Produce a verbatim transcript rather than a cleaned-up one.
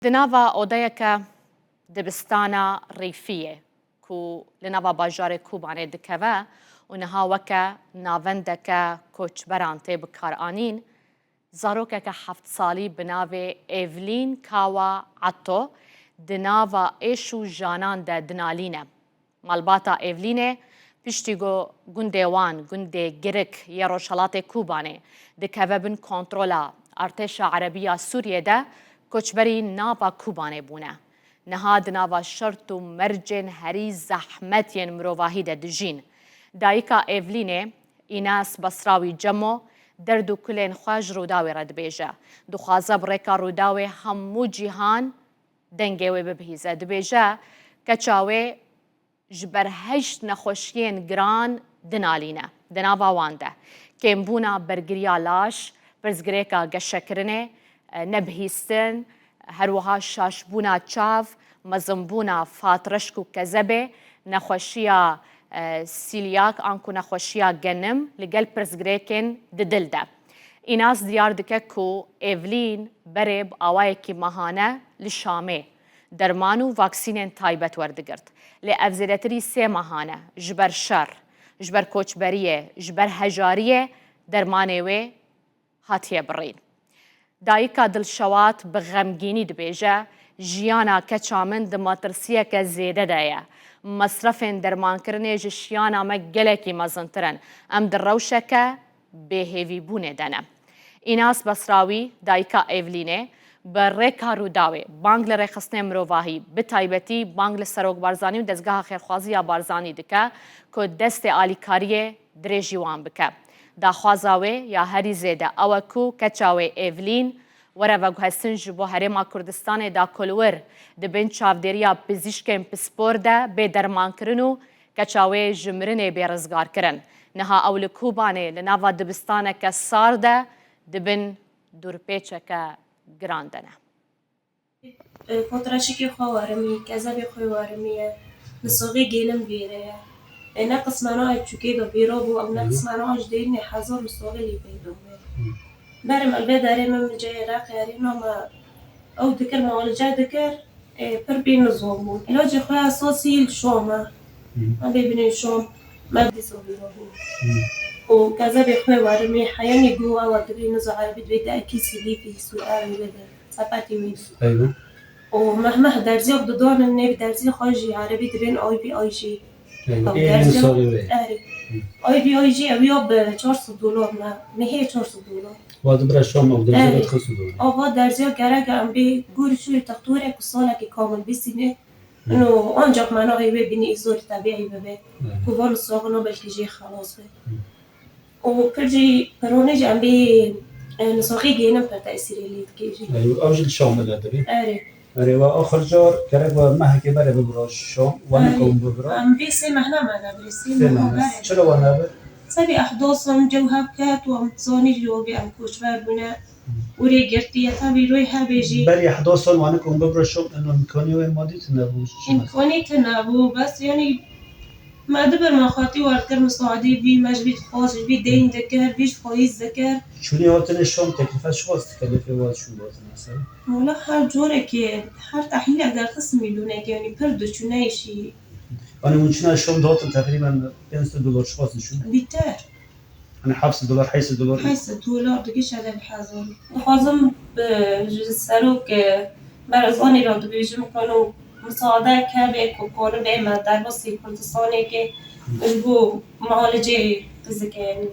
Di nava odeyeke dibistana Rîfiyê ku li nava bajarê Kobanê dikeve û niha weke navendeke koçberan tê bikaranîn, zarokeke heft salî bi navê Evlîn Kawa Atto di nava êş û janan de dinalîne. Malbata Evlînê piştî ku gundê wan, gundê Girik yê rojhelatê Kobanê dikeve bin kontrola artêşa Erebî ya Sûriyê de, koçberî nava Kobanê bûne. Niha di nava şert û mercên herî zehmet yên mirovahî de dijîn. Dayika Evlînê, Înas Basrawî Cemo, derd û kulên xwe ji Rûdawê re dibêje. Dixwaze bi rêka Rûdawê hemû cîhan dengê wê bibihîze. Dibêje, keça wê ji ber heşt nexweşiyên giran dinalîne. Di nava wan de kêmbûna bergiriya laş, pirsgirêka geşekirinê, e, nebihîstin, her wiha şaşbûna çav, mezinbûna fatreşk û kezebê, nexweşiya, e, sîlyak anku nexweşiya genim li gel pirsgirêkên di dil de. Înas diyar dike ku Evlîn berê bi awayekî mehane li Şamê derman û vaksînên taybet werdigirt. Lê ev zêdetirî sê mehan e, ji ber şer, ji ber koçberiyê, ji ber hejariyê dermanê wê hatiye birîn. Dayika Dilşewat bi xemgînî dibêje, jiyana keça min di metirsiyeke zêde de ye. Mesrefên dermankirinê ji şiyana me gelekî mezintir in. Em di rewşeke bêhêvîbûnê de ne. Înas Basrawî, dayika Evlînê, bi rêka Rûdawê bang li rêxistinên mirovahî, bi taybetî bang li Serok Barzanî û Dezgeha Xêrxwazî ya Barzanî dike ku destê alîkariyê dirêjî wan bike. Daxwaza wê ya herî zêde ew e ku keça wê Evlîn were veguhestin ji bo Herêma Kurdistanê da ku li wir di bin çavdêriya pizîşkên pispor de bê dermankirin û keça wê ji mirinê bê rizgarkirin. Niha ew li Kobanê li nava dibistaneke sar de di bin dûrpêçeke giran de ne. Fotraşikê xwe werimî, kezebê xwe werimî ye. Li soxê gênim vêre ye. E, ne qismana ev çûkê de pêro bû, ew ne qismana ew ji dêrînê hezar li soxê lê peydo bû. Berim elbê derê min min cayê reqê erê nama ew dikir, ma li cay dikir, e, pir pê nizon bû. Îlacê xwe esasî li Şam e. Em bê binê Şam, me dîsa pêro bû. Û kezebê xwe werimî, heyanî gu ewa dibê nizo erebî dibê de ekî silîfî su ew ê bide. Sepetê wî. Eywe. Û meh meh derziya bi didanin nêv derzî xwe jî erebî dibên ayvî ay jî. Eywe. Ê min sorê wê. Erê. Ayvî ay jî ew ya bi çar sed dolar me. Mehê çar sed dolar. Wa dibire Şam ew derziya Erê. Dixist dolar. Ava derziya gerek em bê gûr şûrî textorek û salekî kamil bîsîne. Ino ancak mena heyvê bînî îzor tebiî bibe. Ku van soxino belkî jê xelas be. Û pir jî pironê jî em bê, e, li soxî gênim pir tesîrê lê dike jî. Ew, ew jî li Şam bile dibî. Erê. Erê, we axir car gerek we mehekê berê bibira Şam, we Erê. Nikom bibira. Em vê sê mehna me nebirê, sê Sê meha mehna. Berê. Çira we nebir? Sebî ehdasan cew hev ket û em zanî jî wê em koçber bûne. Û rê girtiye, tevî roy hebê jî. Berî ehdasan sal wan nikom bibira Şam, eno îmkanî wê madî tune bû. Îmkanî tune bû, bes yanî me dibir me xwetî werdikir misaadî vî, me ji vî dixwast, ji vî deyn dikir, vî ji fayîz dikir. Çûnî hatinê Şam teklîfe çiqas dikelifê wan çûn hatin mesela? Wala her carekê, her tehlîlek derxist mîlyonekê, yanî pir diçûne îşî. Yanî hûn çûna Şam dihatin teqrîben pênc sed dolar çiqas diçûn? Bîter. Hani heft sed dolar, heşt sed dolar. Heşt sed dolar digihîşe hezar. Dixwazim bi, ji serok, e, Barzanî re dibêjim, kano misaade ke bê ku konibe me derbasî Kurdistanê ke ji bo mualicê fizike, yanî